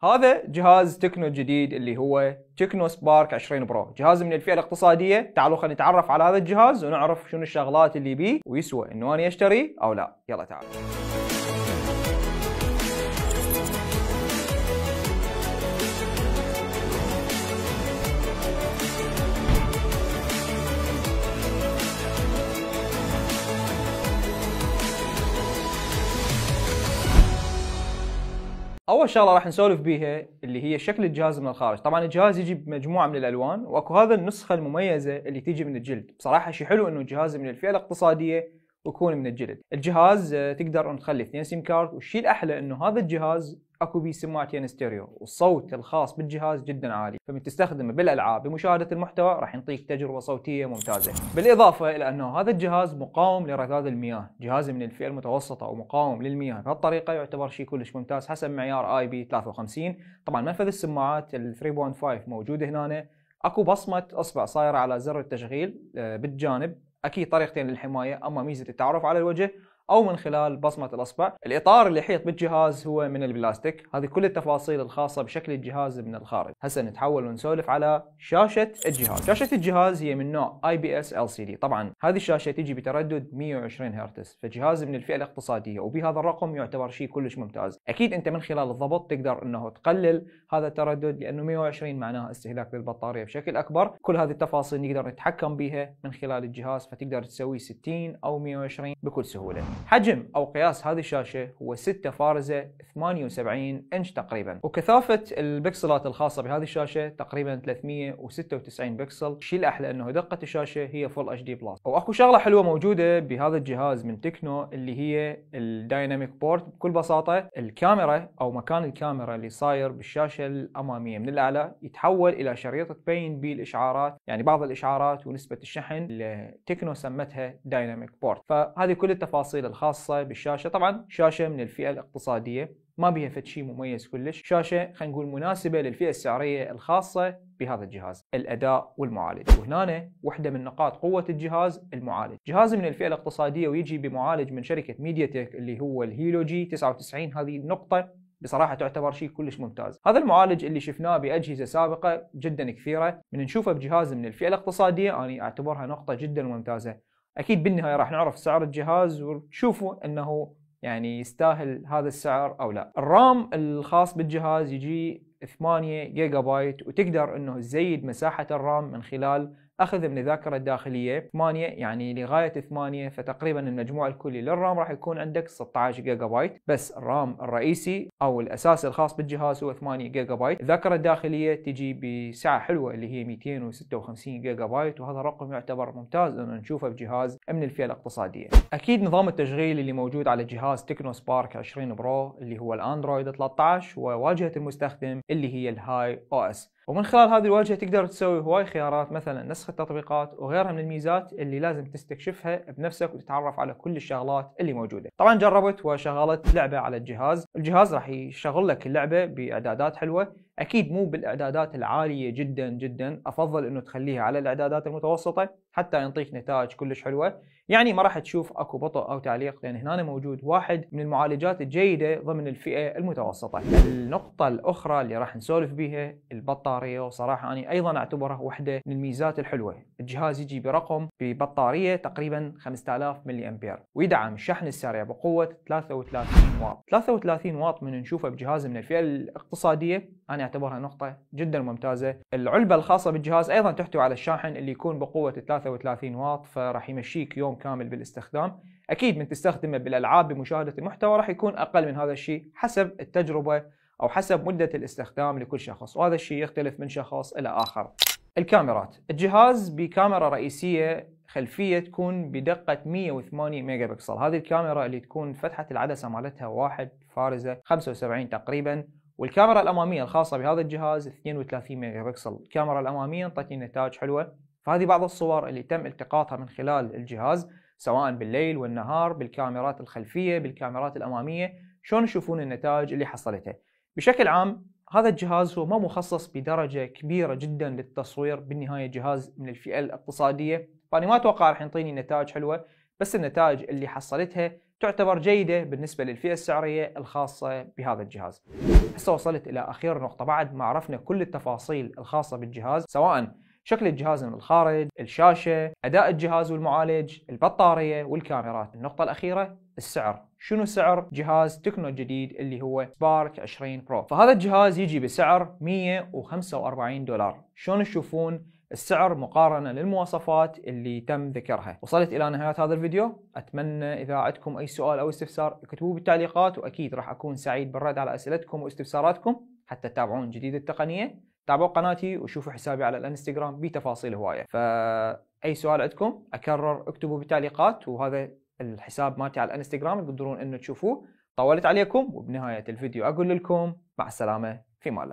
هذا جهاز تكنو الجديد اللي هو تكنو سبارك 20 برو، جهاز من الفئة الاقتصادية. تعالوا خلينا نتعرف على هذا الجهاز ونعرف شنو الشغلات اللي بيه ويسوى انه انا اشتري او لا. يلا تعالوا. اول شغله راح نسولف بيها اللي هي شكل الجهاز من الخارج. طبعا الجهاز يجي بمجموعه من الالوان، واكو هذا النسخة المميزة اللي تيجي من الجلد. بصراحة شيء حلو انه الجهاز من الفئة الاقتصادية ويكون من الجلد. الجهاز تقدر ان تخلي 2 SIM card، والشيء الاحلى انه هذا الجهاز اكو بيه سماعتين ستيريو، والصوت الخاص بالجهاز جدا عالي، فمن تستخدمه بالالعاب بمشاهدة المحتوى راح يعطيك تجربه صوتية ممتازة. بالاضافة الى انه هذا الجهاز مقاوم لرذاذ المياه، جهاز من الفئة المتوسطة ومقاوم للمياه بهالطريقة يعتبر شيء كلش ممتاز حسب معيار IP 53. طبعا منفذ السماعات ال 3.5 موجود هنا، اكو بصمة اصبع صايرة على زر التشغيل بالجانب، اكيد طريقتين للحماية، اما ميزة التعرف على الوجه او من خلال بصمة الاصبع. الاطار اللي يحيط بالجهاز هو من البلاستيك. هذه كل التفاصيل الخاصة بشكل الجهاز من الخارج. هسه نتحول ونسولف على شاشة الجهاز. شاشة الجهاز هي من نوع IPS LCD. طبعا هذه الشاشة تجي بتردد 120 هرتز، فجهاز من الفئة الاقتصادية وبهذا الرقم يعتبر شيء كلش ممتاز. اكيد انت من خلال الضبط تقدر انه تقلل هذا التردد، لانه 120 معناها استهلاك للبطاريه بشكل اكبر. كل هذه التفاصيل نقدر نتحكم بها من خلال الجهاز، فتقدر تسوي 60 او 120 بكل سهولة. حجم او قياس هذه الشاشة هو 6.78 انش تقريبا، وكثافه البكسلات الخاصة بهذه الشاشة تقريبا 396 بكسل. الشيء الاحلى انه دقه الشاشة هي Full HD Plus. واكو شغله حلوة موجودة بهذا الجهاز من تكنو اللي هي ال Dynamic Port. بكل بساطة الكاميرا او مكان الكاميرا اللي صاير بالشاشة الامامية من الاعلى يتحول الى شريط تبين به الاشعارات، يعني بعض الاشعارات ونسبه الشحن اللي تكنو سمتها Dynamic Port. فهذه كل التفاصيل الخاصة بالشاشة. طبعا شاشة من الفئة الاقتصادية، ما بيها فد شيء مميز كلش، شاشة خلينا نقول مناسبة للفئة السعرية الخاصة بهذا الجهاز. الأداء والمعالج، وهنا وحدة من نقاط قوة الجهاز المعالج. جهاز من الفئة الاقتصادية ويجي بمعالج من شركة ميدياتك اللي هو ال Helio G 99. هذه النقطة بصراحة تعتبر شيء كلش ممتاز. هذا المعالج اللي شفناه بأجهزة سابقة جدا كثيرة، من نشوفه بجهاز من الفئة الاقتصادية أنا أعتبرها نقطة جدا ممتازة. اكيد بالنهاية راح نعرف سعر الجهاز وتشوفوا انه يعني يستاهل هذا السعر او لا. ال RAM الخاص بالجهاز يجي 8 جيجا بايت، وتقدر انه تزيد مساحة ال RAM من خلال اخذ من الذاكرة الداخلية 8، يعني لغاية 8، فتقريبا المجموع الكلي لل RAM راح يكون عندك 16 جيجا بايت. بس ال RAM الرئيسي او الاساسي الخاص بالجهاز هو 8 جيجا بايت. الذاكرة الداخلية تجي بسعة حلوة اللي هي 256 جيجا بايت، وهذا رقم يعتبر ممتاز انه نشوفه بجهاز من الفئة الاقتصادية. اكيد نظام التشغيل اللي موجود على جهاز تكنو سبارك 20 برو اللي هو الاندرويد 13، وواجهه المستخدم اللي هي ال HiOS. ومن خلال هذه الواجهة تقدر تسوي هواي خيارات، مثلا نسخ التطبيقات وغيرها من الميزات اللي لازم تستكشفها بنفسك وتتعرف على كل الشغلات اللي موجودة. طبعا جربت وشغلت لعبة على الجهاز، الجهاز راح يشغل لك اللعبة بإعدادات حلوة، اكيد مو بالاعدادات العالية جدا جدا، افضل انه تخليها على الاعدادات المتوسطة حتى يعطيك نتائج كلش حلوة. يعني ما راح تشوف اكو بطء او تعليق، لان هنا موجود واحد من المعالجات الجيدة ضمن الفئة المتوسطة. النقطة الاخرى اللي راح نسولف بيها البطارية، وصراحة انا ايضا اعتبرها واحدة من الميزات الحلوة. الجهاز يجي برقم ببطاريه تقريبا 5000 ملي امبير، ويدعم الشحن السريع بقوة 33 واط. 33 واط من نشوفه بجهاز من الفئة الاقتصادية انا اعتبرها نقطة جدا ممتازة. العلبة الخاصة بالجهاز ايضا تحتوي على الشاحن اللي يكون بقوة 33 واط، فراح يمشيك يوم كامل بالاستخدام. اكيد من تستخدمه بالالعاب بمشاهدة المحتوى راح يكون اقل من هذا الشيء حسب التجربة او حسب مده الاستخدام لكل شخص، وهذا الشيء يختلف من شخص الى اخر. الكاميرات، الجهاز بكاميرا رئيسية خلفية تكون بدقة 108 ميجا بكسل. هذه الكاميرا اللي تكون فتحه العدسة مالتها 1.75 تقريبا، والكاميرا الامامية الخاصة بهذا الجهاز 32 ميجا بكسل. الكاميرا الامامية انطتني نتائج حلوة، فهذه بعض الصور اللي تم التقاطها من خلال الجهاز سواء بالليل والنهار، بالكاميرات الخلفية بالكاميرات الأمامية، شلون تشوفون النتائج اللي حصلتها. بشكل عام هذا الجهاز هو ما مخصص بدرجة كبيرة جدا للتصوير، بالنهاية جهاز من الفئة الاقتصادية، فأنا ما أتوقع راح يعطيني نتائج حلوة. بس النتائج اللي حصلتها تعتبر جيدة بالنسبة للفئة السعرية الخاصة بهذا الجهاز. هسه وصلت إلى أخير نقطة بعد ما عرفنا كل التفاصيل الخاصة بالجهاز، سواء شكل الجهاز من الخارج، الشاشة، أداء الجهاز والمعالج، البطارية والكاميرات. النقطة الأخيرة السعر. شنو سعر جهاز تكنو الجديد اللي هو سبارك 20 Pro؟ فهذا الجهاز يجي بسعر $145. شلون تشوفون السعر مقارنة للمواصفات اللي تم ذكرها؟ وصلت إلى نهاية هذا الفيديو، أتمنى إذا عندكم أي سؤال أو استفسار اكتبوه بالتعليقات، وأكيد راح أكون سعيد بالرد على أسئلتكم واستفساراتكم. حتى تتابعون جديد التقنية تابعوا قناتي وشوفوا حسابي على الانستغرام بتفاصيل هواية. فأي سؤال عندكم أكرر اكتبوا بالتعليقات، وهذا الحساب مالتي على الانستغرام تقدرون انه تشوفوه. طولت عليكم، وبنهاية الفيديو أقول لكم مع السلامة، في مال.